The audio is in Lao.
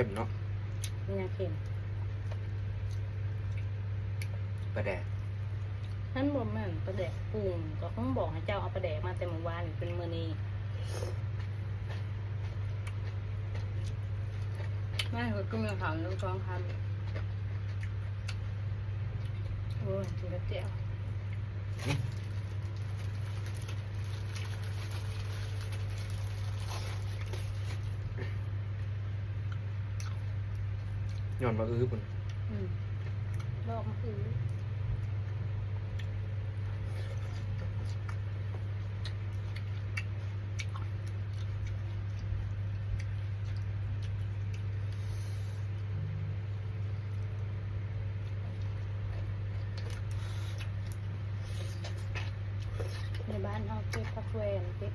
ເຄັມເນາະ ມີຫຍັງເຄັມ? ປາແດກ. ມັນບໍ່ແມ່ນປາແດກປຸງ ກໍຄົງບອກໃຫ້ເຈົ້າເອົາປາແດກມາແຕ່ມື້ວານ ເປັນມື້ນີ້ ມາກໍກິນເຂົ້າຢູ່ສອງຄຳ. ໂອ້ຍ ກິນກັບແຈ່ວ. ຍ້ອນວ່າອືພຸ້ນ. ອືມ ດອກມັນອື. ໃນບ້ານເຮົາເກັບຜັກແວ່ນ ເກັບ